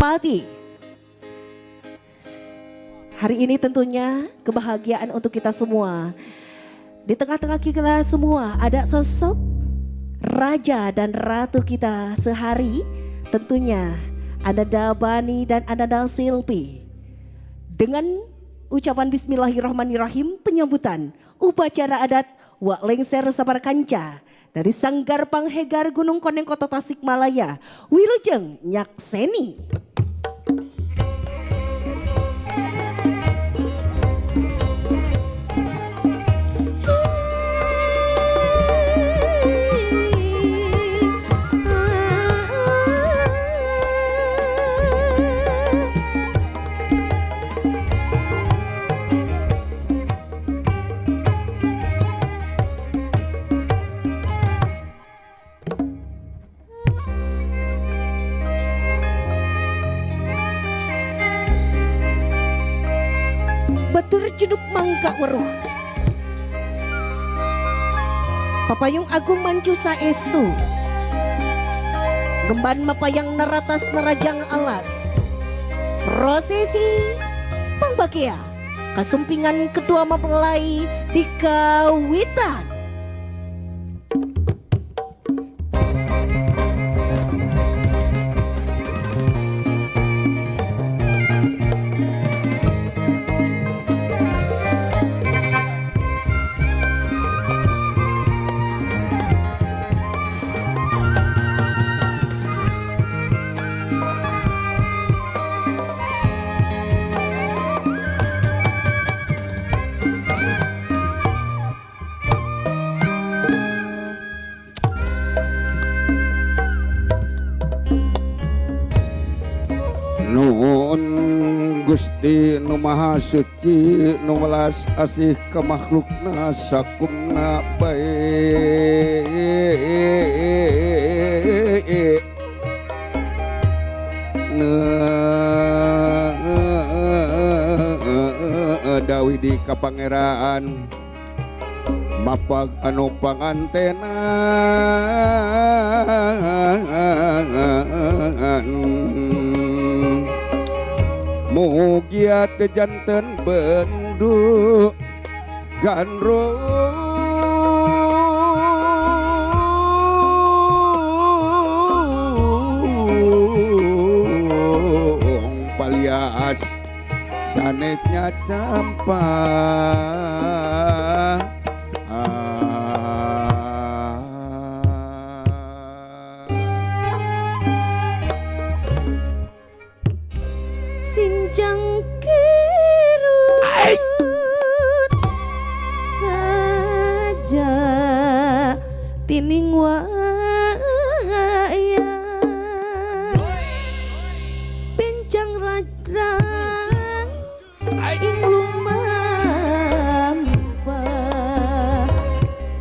Pati. Hari ini tentunya kebahagiaan untuk kita semua. Di tengah-tengah kita semua ada sosok raja dan ratu kita sehari. Tentunya Ananda Bani dan Ananda Silpi. Dengan ucapan bismillahirrahmanirrahim, penyambutan upacara adat Wak Lengser Sabar Kanca dari Sanggar Panghegar Gunung Koneng Kota Tasikmalaya, Wilujeng Nyakseni. Batur jeduk mangka weruh, papayung agung mancu saestu, gemban mapayang neratas nerajang alas, prosesi pangbakia kasumpingan kedua mempelai di kawitan. Nuhun Gusti nu Maha Suci nu welas asih ka makhlukna sakumna bae. Dawi di kapangeran mapag anu pangantenan mugia teu janten bendu gandrung palias sanesnya campa. Sinjang kirut saja tining wayang bencang ladrang ing lumampah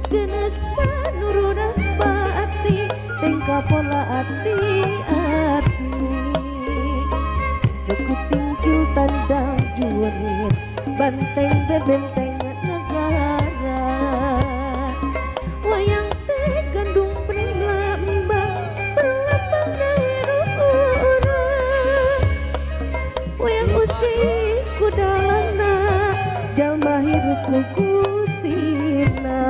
genes manurunas pati tengka pola ati ati sekut singkil tandang jurit banteng bebenteng negara wayang teh gandung berlambang berlambang daerah urang wayang usik kudalana jalma hirup ku Gustina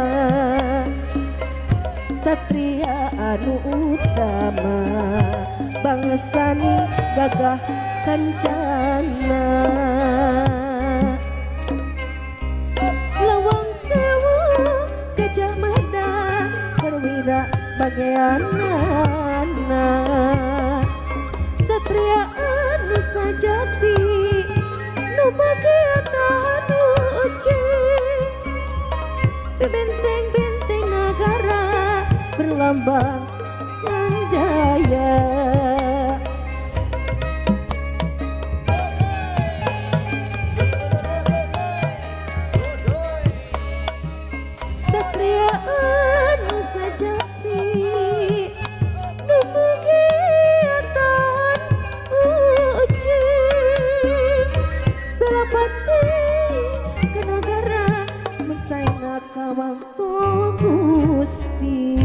satria anu utama bangsani gagah kancana lawang sewu Gajah Mada perwira bagianana satria anu sajati nu bagiatan uci benteng-benteng negara berlambang dan jaya. Satria anu sajati nu mugiatan uci belapati ke nagara mensaina kawangto Gusti.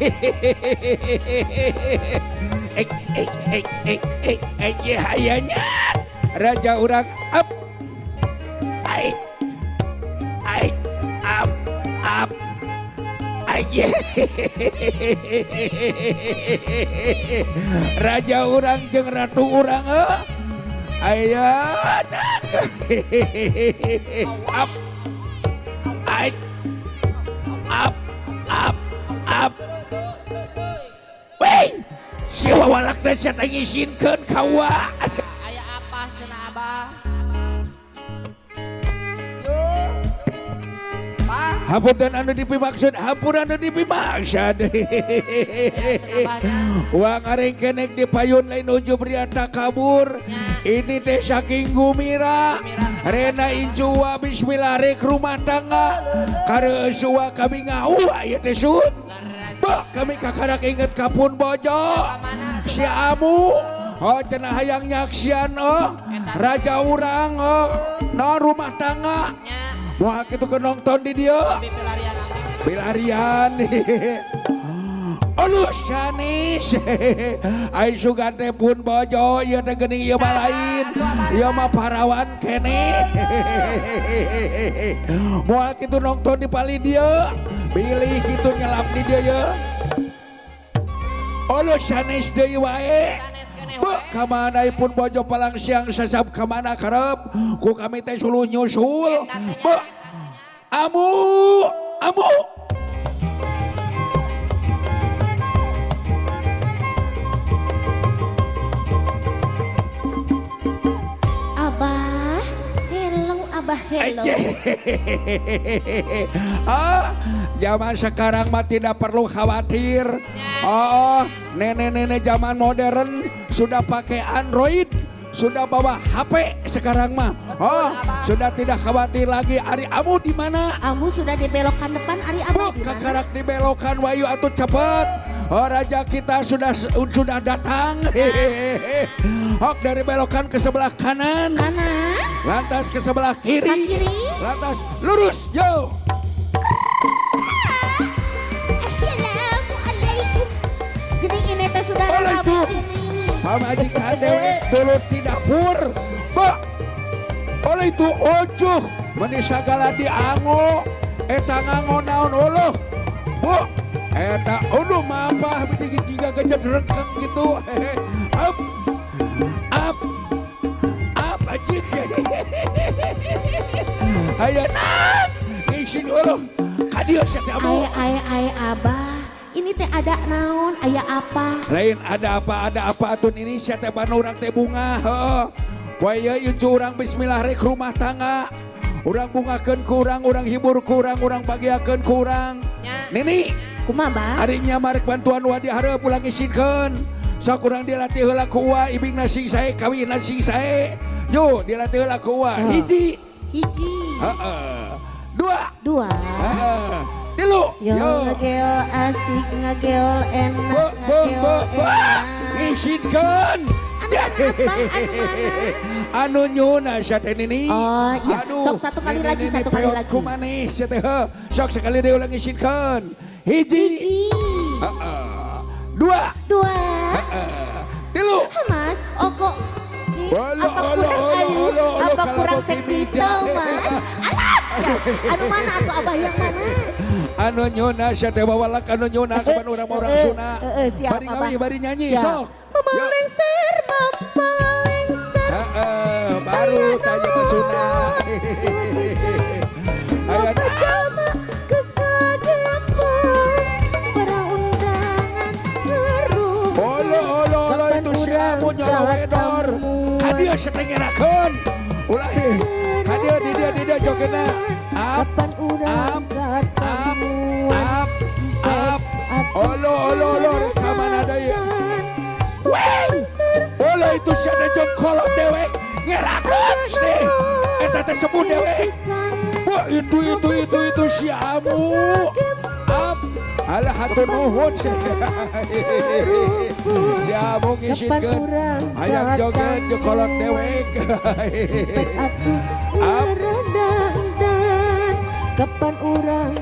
Eh eh eh eh eh eh ye hayanya raja urang up ai ai up up ai raja urang jeung ratu urang aya up ai up up up. Wey, si wawalak teh sia teh ngisinkeun ka wa. Aya apa cenah Abah? Yo. Pak, Hapunten anu dipimaksud, hampura anu dipimaksud. Cenah abahnya. Wah, ngarengkenek di payun lain ujub ria takabur. Ini teh saking gumira. Gumira. Rena injua bismillah rek rumah tangga. Kareueus kami ngaua ieu teh sun. Bah, kami kakarak inget kapun bojo. Si Amu. Oh, cenah hayang nyaksian oh. Raja urang oh. No rumah tangga. Nya, Wah, kitu ke nonton di dieu. pilarian Abah. Bilarian. Aduh sanes. Ai sugan teh pun bojo ieu teh geuning ieu mah lain. Ieu mah parawan keneh. Moal kitu nonton di pali dieu. Bilih kitu nyelap di dieu ye. Aduh sanes deui wae. Sanes keneh Beuh, wae. Kamana pun bojo palang siang sasab kamana karep ku kami teh suluh nyusul. Eta teh nya, Beuh, eta teh nya. Amu, amu. Abah, hello Abah, hello. Ah, zaman sekarang mah tidak perlu khawatir. Oh, nenek-nenek zaman modern sudah pakai Android, sudah bawa HP sekarang mah. Oh, sudah tidak khawatir lagi. Ari Amu di mana? Amu sudah dibelokkan depan, Ari Abah Buk, di mana? kakarak dibelokan wayu atau cepet. Oh, raja kita sudah datang. Hehehe. Hok dari belokan ke sebelah kanan, Kanan, lantas ke sebelah kiri, ke kiri. Lantas lurus, yo. Assalamualaikum. Gini ini teh sudah Oleh rame itu. gini. Pamajikan dewek dulu di dapur. Ba. Oleh itu ojuh meni sagala diango eta ngango naon uluh. Bu, eta aduh mapah biji jiga gejed rekeng gitu. Hehe. Up. Up. Up aja. Aya nak. Isin uluh. Kadieu sia teh amu. Ay ay ay Abah, ini teh ada naon, aya apa? Lain ada apa atun ini sia teh banu urang teh bunga heuh. Poe ieu incu urang bismillah rek rumah tangga. Urang bungakeun ku urang, urang hibur ku urang, urang bagiakeun ku urang. Nya. Nini, Kumaha, Bah? ari nya marek bantuan wa dihareup ulang isinkeun. Sok urang dilatih heula ku uwa, ibingna sing sae, kawinna sing sae. Yo, dilatih heula ku uwa. Oh. Hiji, Hiji, heeh. Dua, dua. heeh. Tilu, Yo ngageol asik, ngageol enak, Bo, bo, bo, ngageol bo. enak. Isinkeun. Anu mana Abah? Anu mana? Anu nyuna sia teh nini. Oh, iya. Aduh, Sok satu kali nini, lagi, nini, satu kali peot lagi. Kumanih sia teh heuh. Sok sekali deui ulang isinkeun. Hiji. Hiji, Heeh. Dua. dua. Heeh. Tilu. Mas, oh kok Olo, apa olo, kurang olo, ayu, olo, olo, apa kalau kurang begini seksi jangan. tuh, Mas? Alas, ya. Anu mana atau Abah yang mana? Anu nyuna sia teh bawalak anu nyuna kapan urang mah urang suna. Siap, Bari ngawi, Abah. bari nyanyi Siap. sok. Mama Yo. lengser, mama lengser. Heeh, baru tanya ke Suna. Ayo, Mama jalma geus ngagempon, para undangan ngerumpun. Olo olo olo Kapan itu si urang Amu nyolong edor. katamuan? Kadieu setengerakeun. Ulah kadieu di dieu di dieu jogetna. Up Kapan urang up up katamuan? Up up. Olo olo olo rek ka mana deui? Wey! Olo itu si ada jongkolot dewek ngerakeun sih. Eta teh sepuh dewek. Wah, itu si Amu. Up. Alah hatur nuhun sih. Si Amu ngisinkeun. Hayang joget jongkolot dewek. Up. Up. Kapan urang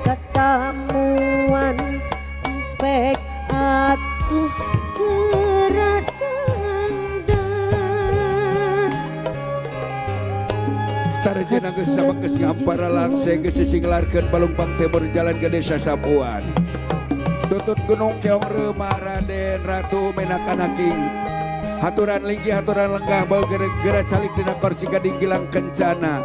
katamuan? Empek. Geus sabekes ngampara langse geus sisinglarkeun balungpang timur jalan gede sasapuan. Tutut Gunung Keong Reuma Raden Ratu Menakanaking. Haturan linggih haturan lenggah bau gera calik dina kursi gading gilang kencana.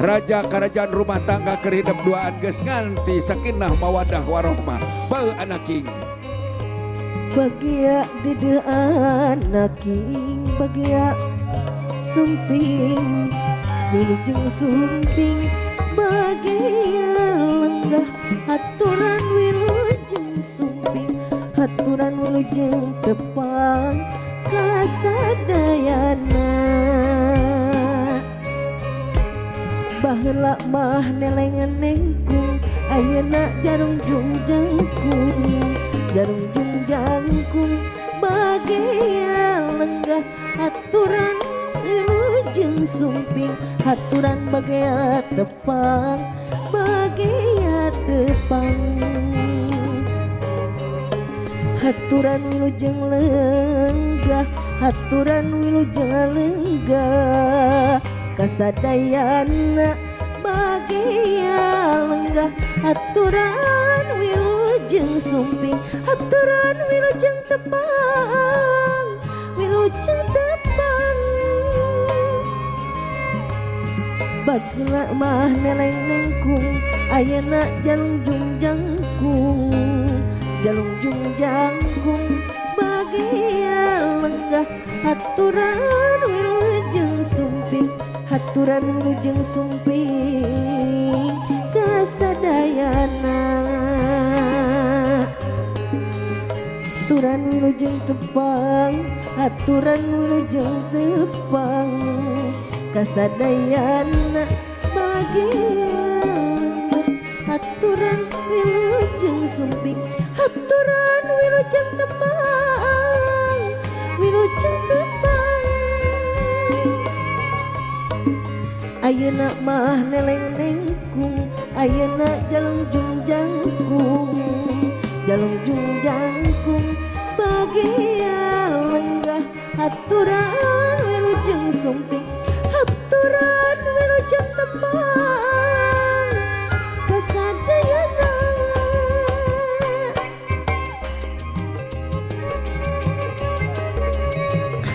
Raja kerajaan rumah tangga keur hidep duaan geus nganti sakinah mawadah warohmah. Bau anaking. Bagia dede anaking bagia sumping wilujeng sumping bagia lenggah haturan wilujeng sumping haturan wilujeng tepang kasadayana. Baheula mah nelengan nengkung ayeuna jarung jung jangkung jarung jung jangkung bagia lenggah haturan wilujeng sumping haturan bagia tepang bagia tepang haturan wilujeng lenggah haturan wilujeng lenggah kasadayana bagia lenggah haturan wilujeng sumping haturan wilujeng tepang wilujeng tepang. Bageula mah neleng nengkung ayeuna jalung jung jangkung jalung jung jangkung bagia lenggah haturan wilujeng sumping haturan wilujeng sumping kasadayana. Haturan wilujeng tepang haturan wilujeng tepang kasadayana bagia haturan wilujeng sumping haturan wilujeng tepang wilujeng tepang. Ayeuna mah neleng nengkung ayeuna jalung jung jangkung jalung jung jangkung bagia lenggah haturan wilujeng sumping haturan wilujeng tepang kasadayana.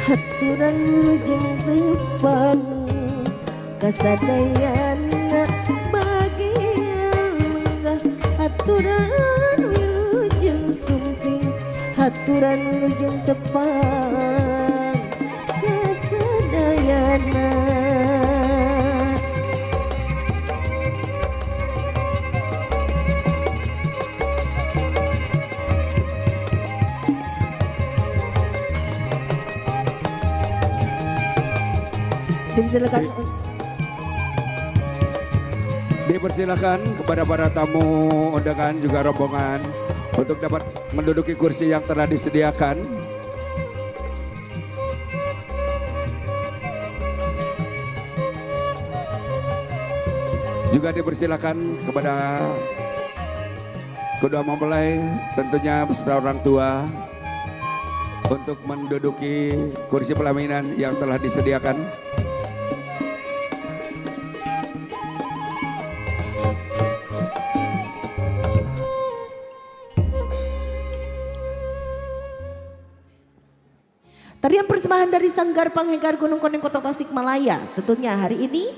Haturan wilujeng tepang kasadayana bagia lenggah haturan wilujeng sumping haturan wilujeng tepang kasadayana. Dipersilakan. Dipersilakan kepada para tamu undangan juga rombongan untuk dapat menduduki kursi yang telah disediakan. Juga dipersilakan kepada kedua mempelai tentunya beserta orang tua untuk menduduki kursi pelaminan yang telah disediakan. Tarian persembahan dari Sanggar Panghegar Gunung Koneng Kota Tasikmalaya. Tentunya hari ini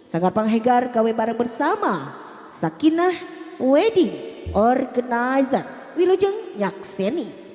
Sanggar Panghegar gawe bareng bersama Sakinah Wedding Organizer Wilujeng Nyakseni.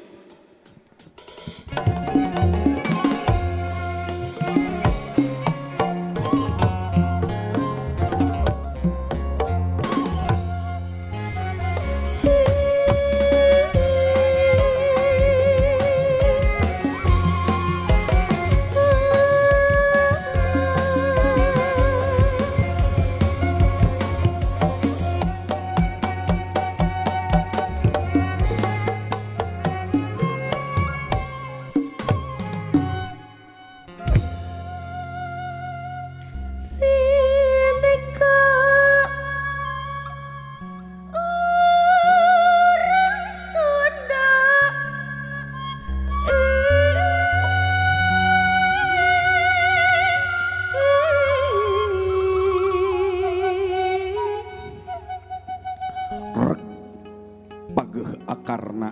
akarna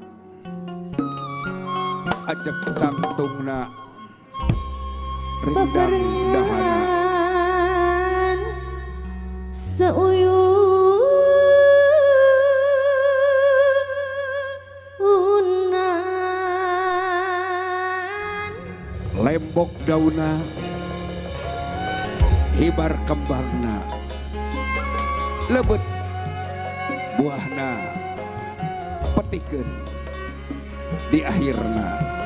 ajeg tangtungna rindang dahana Bebarengan seuyunan lembok dauna hibar kembangna lebet buahna petikeun di akhirna.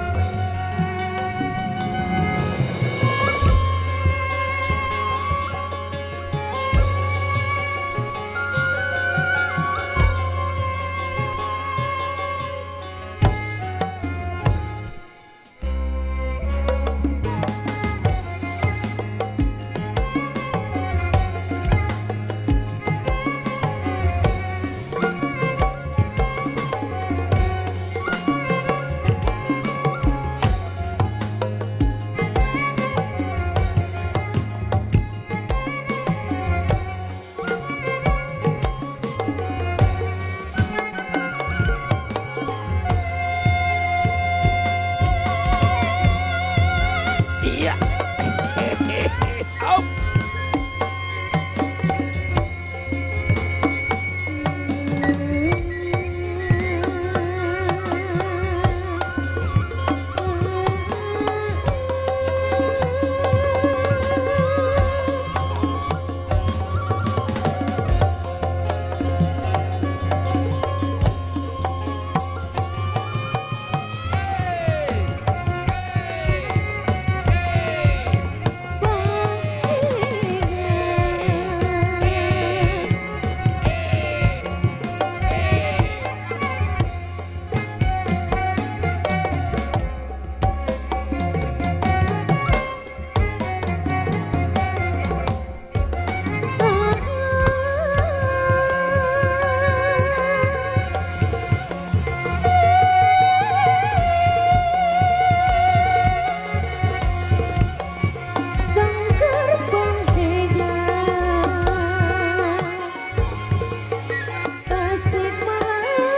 Iya. Au. Sanggar Panghegan Tasikmalaya.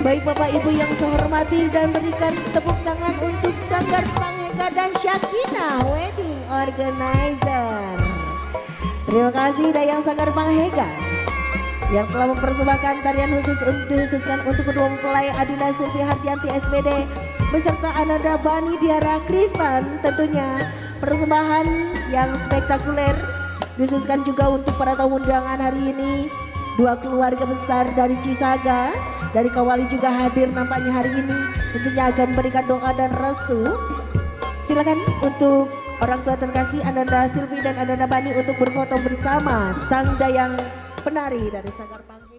Baik Bapak Ibu yang saya hormati, dan berikan tepuk tangan untuk Sanggar Panghega dan Syakina Wedding Organizer. Terima kasih Dayang Sanggar Panghega yang telah mempersembahkan tarian khusus untuk dikhususkan untuk kedua mempelai Adinda Silvi Hardianti SPD beserta Ananda Bani Diara Krisman. Tentunya persembahan yang spektakuler dikhususkan juga untuk para tamu undangan hari ini. Dua keluarga besar dari Cisaga, dari Kawali juga hadir nampaknya hari ini. Tentunya akan memberikan doa dan restu. Silakan untuk orang tua terkasih Ananda Silvi dan Ananda Bani untuk berfoto bersama sang dayang penari dari Sanggar Panghega.